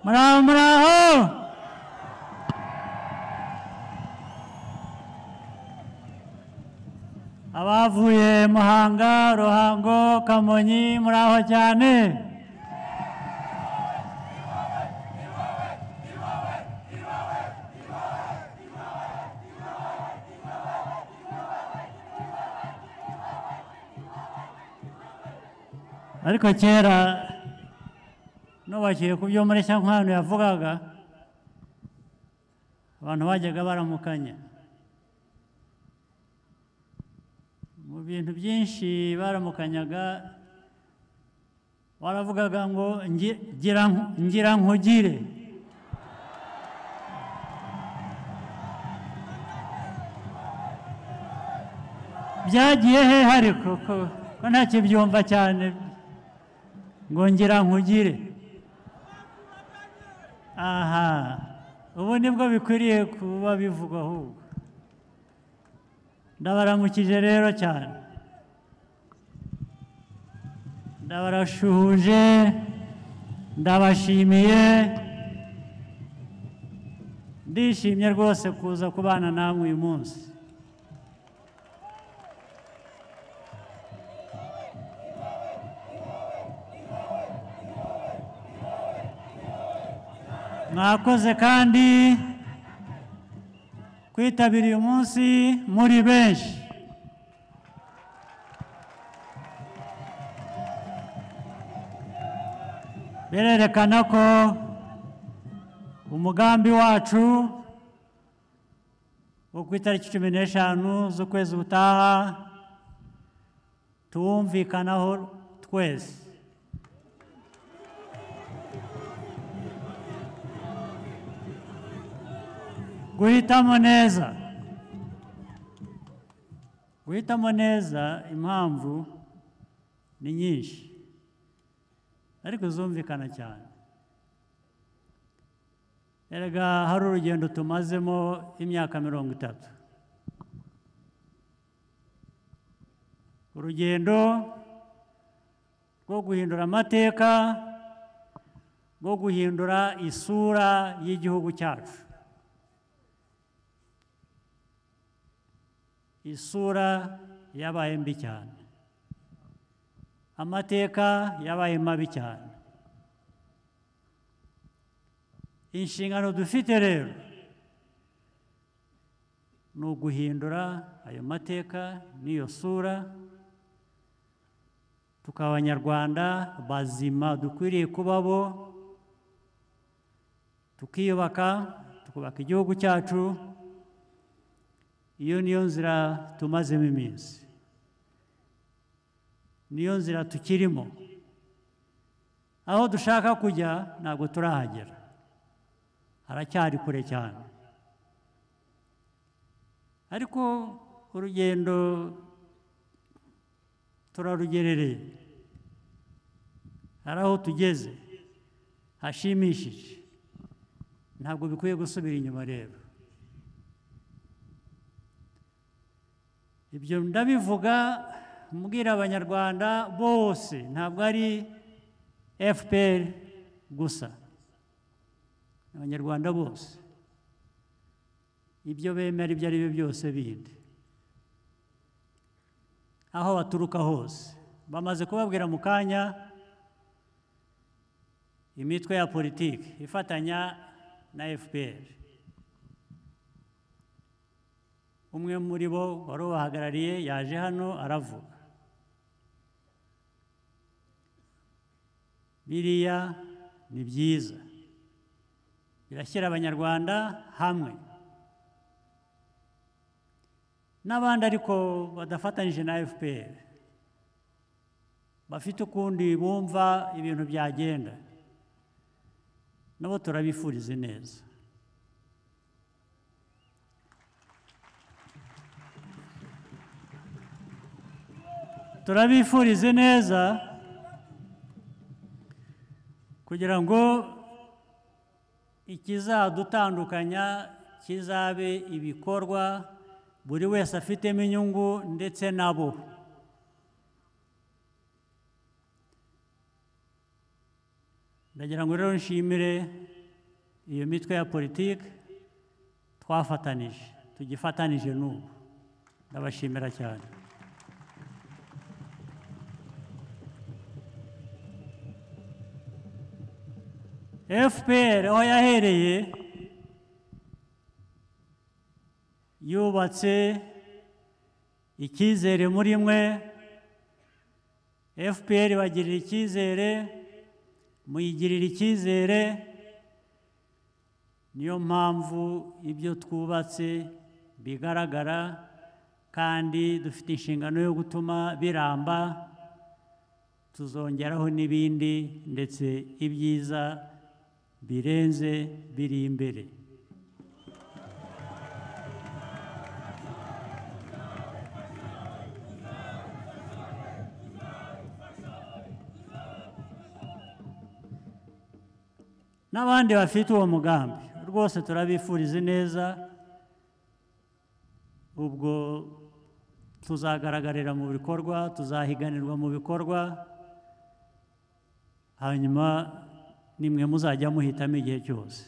Muraho muraho. Abavuye Muhanga, Ruhango, Kamonyi, muraho cyane. Ariko kera nubakiye ku byo muri Nkwano yavugaga, abantu bajyaga baramukanya mu bintu byinshi. Baramukanyaga, baravugaga ngo ngira nkugire. Byagiye he ariko ko ntakibyumva cyane ngo ngira nkugire. Aha ubu nibwo bikwiriye kuba bivugwa ahubwo. Ndabaramukije rero cyane, ndabarashuhuje, ndabashimiye, ndishimye rwose kuza kubana namwe uyu munsi. Mwakoze kandi kwitabira uyu munsi muri benshi. Birerekana ko umugambi wacu wo ku itariki 15 z'ukwezi gutaha tuwumvikanaho twese. Guhitamo neza, guhitamo neza, impamvu ni nyinshi ariko zumvikana cyane. Erega hari urugendo tumazemo imyaka 30, urugendo rwo guhindura amateka, rwo guhindura isura y'igihugu cyacu. Isura yabaye mbi cyane, amateka yabaye mabi cyane. Inshingano dufite rero ni uguhindura ayo mateka n'iyo sura, tukaba Abanyarwanda bazima dukwiriye kuba bo, tukiyubaka, tukubaka igihugu cyacu. Iyo niyo nzira tumazemo iminsi, niyo nzira tukirimo. Aho dushaka kujya ntabwo turahagera, haracyari kure cyane, ariko urugendo turarugerereye, hari aho tugeze hashimishije, ntabwo bikwiye gusubira inyuma rero. Ibyo ndabivuga mbwira Abanyarwanda bose, ntabwo ari FPR gusa, Abanyarwanda bose, ibyo bemera ibyo ari byo byose bindi, aho baturuka hose. Bamaze kubabwira mu kanya imitwe ya politiki ifatanya na FPR. Umwe muri bo wari ubahagarariye yaje hano aravuga. Biriya ni byiza, birashyira Abanyarwanda hamwe n'abandi ariko badafatanyije na FPR, bafite ukundi bumva ibintu byagenda, nabo turabifuriza neza. Turabifurize neza kugira ngo ikizadutandukanya kizabe ibikorwa buri wese afitemo inyungu ndetse nabo. Ndagira ngo rero nshimire Iyo mitwe ya politiki twafatanije, tugifatanije n'ubu, ndabashimira cyane. FPR aho yahereye yubatse icyizere muri mwe. FPR bagirira icyizere, muyigirira icyizere. Niyo mpamvu ibyo twubatse bigaragara kandi dufite inshingano yo gutuma biramba. Tuzongeraho n'ibindi, ndetse ibyiza birenze biri imbere. N'abandi bafite uwo mugambi rwose turabifuriza neza. Ubwo tuzagaragarira mu bikorwa, tuzahiganirwa mu bikorwa, hanyuma nimwe muzajya muhitamo igihe cyose.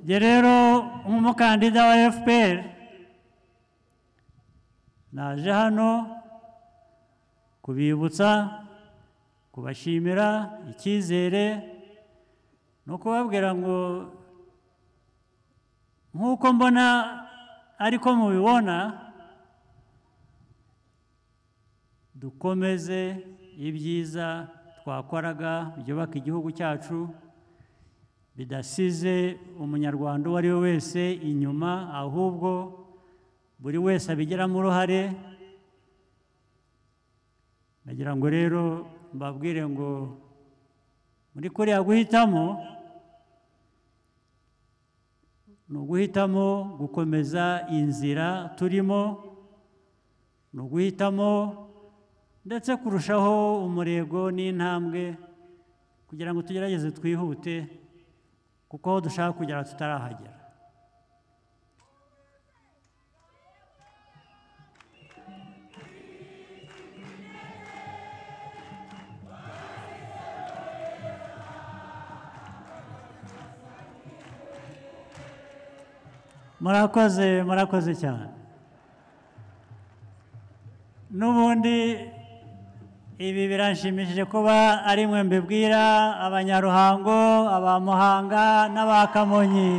Njye rero nk'umukandida wa FPR naje hano kubibutsa, kubashimira icyizere no kubabwira ngo nk'uko mbona ariko mubibona, dukomeze ibyiza twakoraga byubaka igihugu cyacu, bidasize umunyarwanda uwo ari we wese inyuma, ahubwo buri wese abigiramo uruhare. Nagira ngo rero mbabwire ngo muri kuriya guhitamo ni uguhitamo gukomeza inzira turimo, ni uguhitamo ndetse kurushaho umurego n'intambwe kugira ngo tugerageze twihute, kuko aho dushaka kugera tutarahagera. Murakoze, murakoze cyane. N'ubundi ibi biranshimishije kuba ari mwe mbibwira, abanyaruhango, abamuhanga n'abakamonyi.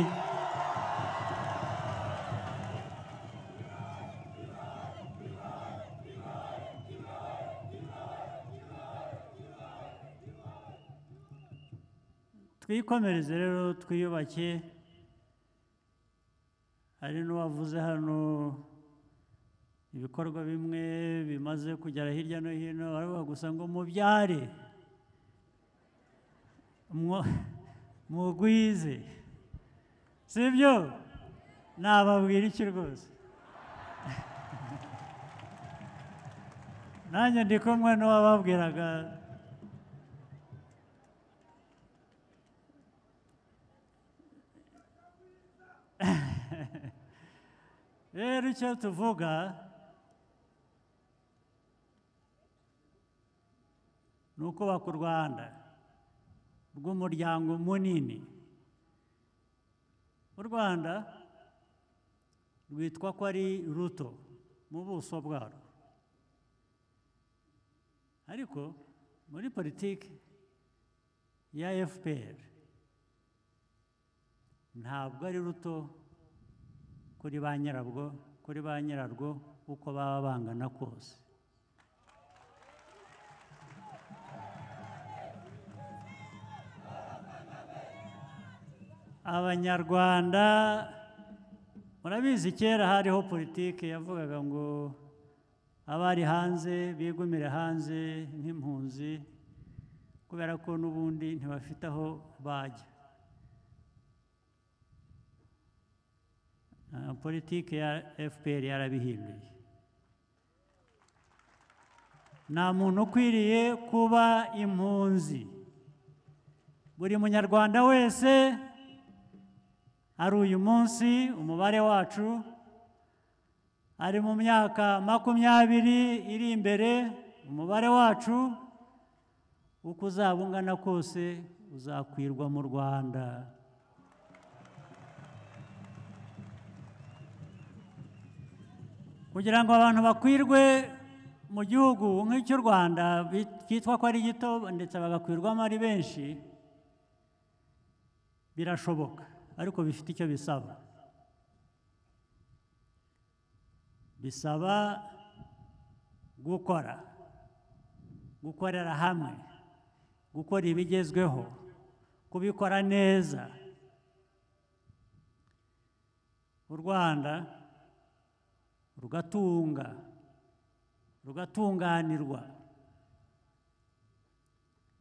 Twikomereze rero, twiyubake. Hari n'uwavuze hano ibikorwa bimwe bimaze kugera hirya no hino, baravuga gusa ngo mubyare, mugwize, sibyo? Nababwira iki rwose? Nanjye ndi kumwe n'uwababwiraga. Rero icyo tuvuga ni ukubaka u Rwanda rw'umuryango munini. U Rwanda rwitwa ko ari ruto mu buso bwarwo, ariko muri politiki ya FPR ntabwo ari ruto kuri ba nyirabwo, kuri ba nyirarwo uko baba bangana kose. Abanyarwanda murabizi, kera hariho politiki yavugaga ngo abari hanze bigumire hanze nk'impunzi, kubera ko n'ubundi ntibafite aho bajya. Politiki ya FPR yarabihinduye. Nta muntu ukwiriye kuba impunzi. Buri munyarwanda wese ari uyu munsi umubare wacu Ari mu myaka 20 iri imbere, umubare wacu uko uzaba ungana kose uzakwirwa mu Rwanda. Kugira ngo abantu bakwirwe mu gihugu nk'icy'u Rwanda cyitwa ko ari gito ndetse bagakwirwamo ari benshi, birashoboka, ariko bifite icyo bisaba. Bisaba gukora, gukorera hamwe, gukora ibigezweho, kubikora neza. U Rwanda rugatunga, rugatunganirwa.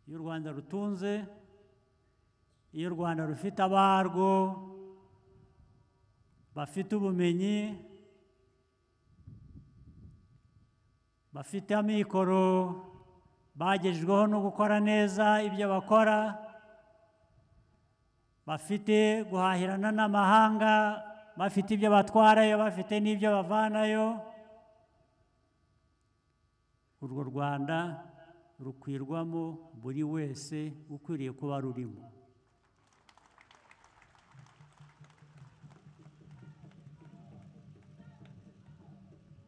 Iyo u Rwanda rutunze, iyo u Rwanda rufite abarwo bafite ubumenyi, bafite amikoro, bagejejweho no gukora neza ibyo bakora, bafite guhahirana n'amahanga, bafite ibyo batwarayo, bafite n'ibyo bavanayo, urwo Rwanda rukwirwamo buri wese ukwiriye kuba rurimo.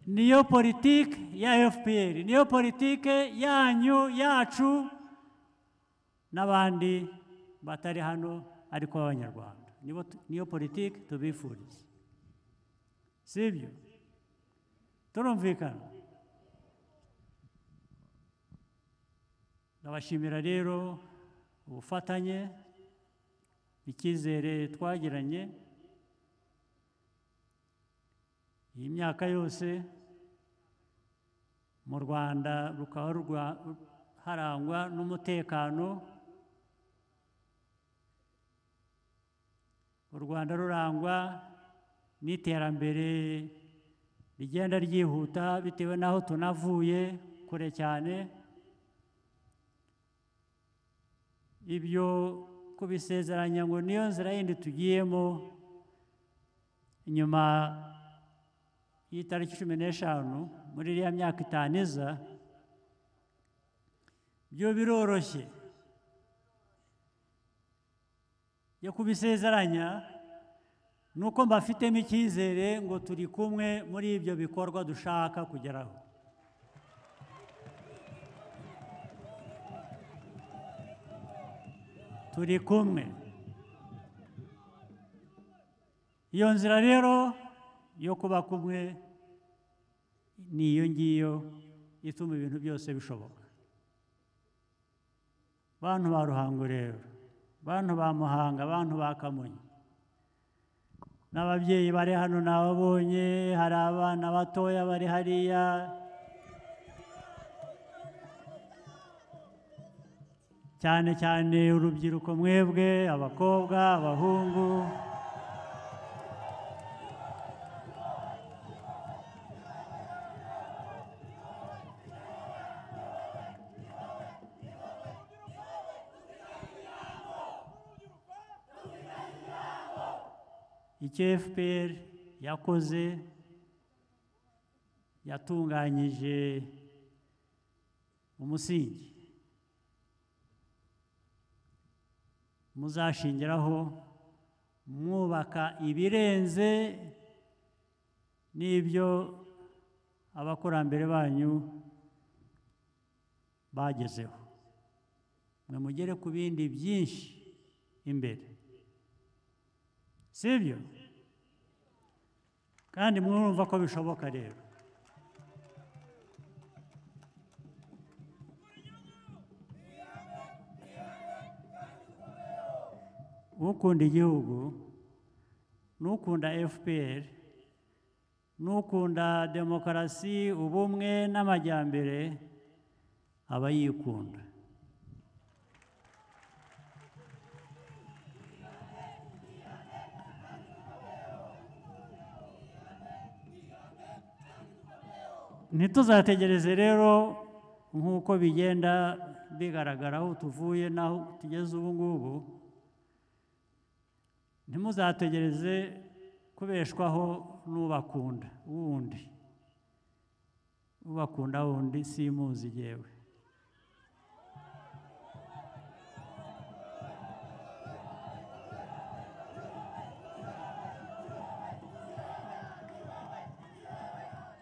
Niyo politiki ya FPR, niyo politiki yanyu, yacu n'abandi batari hano ariko b'Abanyarwanda. Niyo politiki tubifuriza. Sibyo? Turumvikana? Ndabashimira rero ubufatanye, icyizere twagiranye iyi myaka yose. Mu Rwanda rukaba harangwa n'umutekano, u Rwanda rurangwa n'iterambere rigenda ryihuta bitewe n'aho tunavuye kure cyane. Ibyo kubisezeranya ngo niyo nzira yindi tugiyemo nyuma y'itariki 15 muri iriya myaka 5 iza, byo biroroshye. Yo kubisezeranya nuko mbafitemo icyizere ngo turi kumwe muri ibyo bikorwa dushaka kugeraho. Turi kumwe. Iyo nzira rero yo kuba kumwe ni iyo ngiyo ituma ibintu byose bishoboka. Bantu ba Ruhango rero, bantu ba Muhanga, bantu ba Kamonyi, n'ababyeyi bari hano nababonye, hari abana batoya bari hariya. Cyane cyane urubyiruko mwebwe, abakobwa, abahungu, icyo FPR yakoze, yatunganyije umusingi muzashingiraho mwubaka ibirenze n'ibyo abakurambere banyu bagezeho, mwe mugere ku bindi byinshi imbere. Sibyo? Kandi mwumva ko bishoboka rero. Ukunda igihugu, n'ukunda FPR, n'ukunda demokarasi, ubumwe n'amajyambere, aba yikunda. Ntituzategereze rero nk'uko bigenda bigaragara aho tuvuye n'aho tugeze ubu ngubu. Ntimuzategereze kubeshwaho n'ubakunda wundi. Ubakunda wundi simuzi yewe.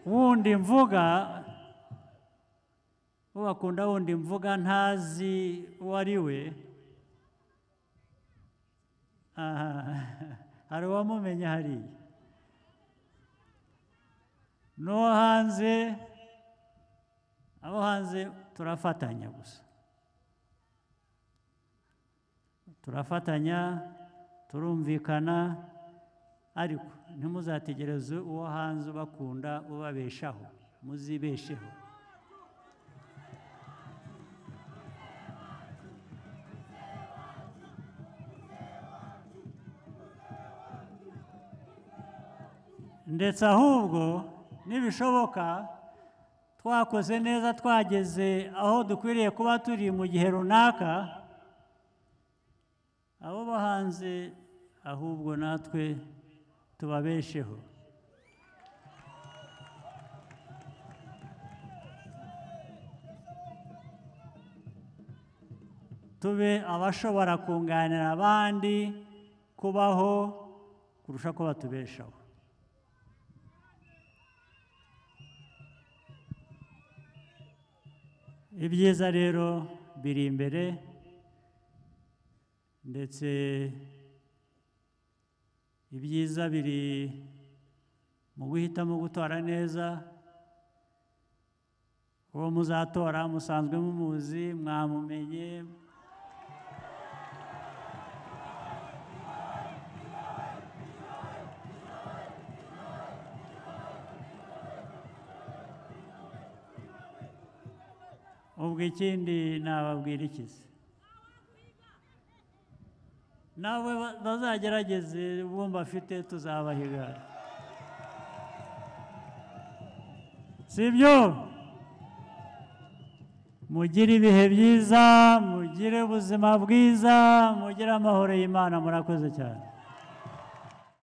Wundi mvuga, ubakunda wundi mvuga ntazi uwo ari we, hari uwamumenya hariya. No hanze, abo hanze turafatanya gusa, turafatanya, turumvikana, ariko ntimuzategereze uwo hanze ubakunda ubabeshaho, muzibesheho. Ndetse ahubwo nibishoboka twakoze neza, twageze aho dukwiriye kuba turi mu gihe runaka, abo bahanze ahubwo natwe tubabesheho. Tube abashobora kunganira abandi kubaho kurusha ko batubeshaho. Ibyiza rero biri imbere, ndetse ibyiza biri mu guhitamo gutora neza. Uwo muzatora musanzwe mumuzi, mwamumenye. Ubwo ikindi nababwira ikize, nawe bazagerageze ubwo afite tuzabahiga, sibyo? Mugire ibihe byiza, mugire ubuzima bwiza, mugire amahoro y'Imana. Murakoze cyane.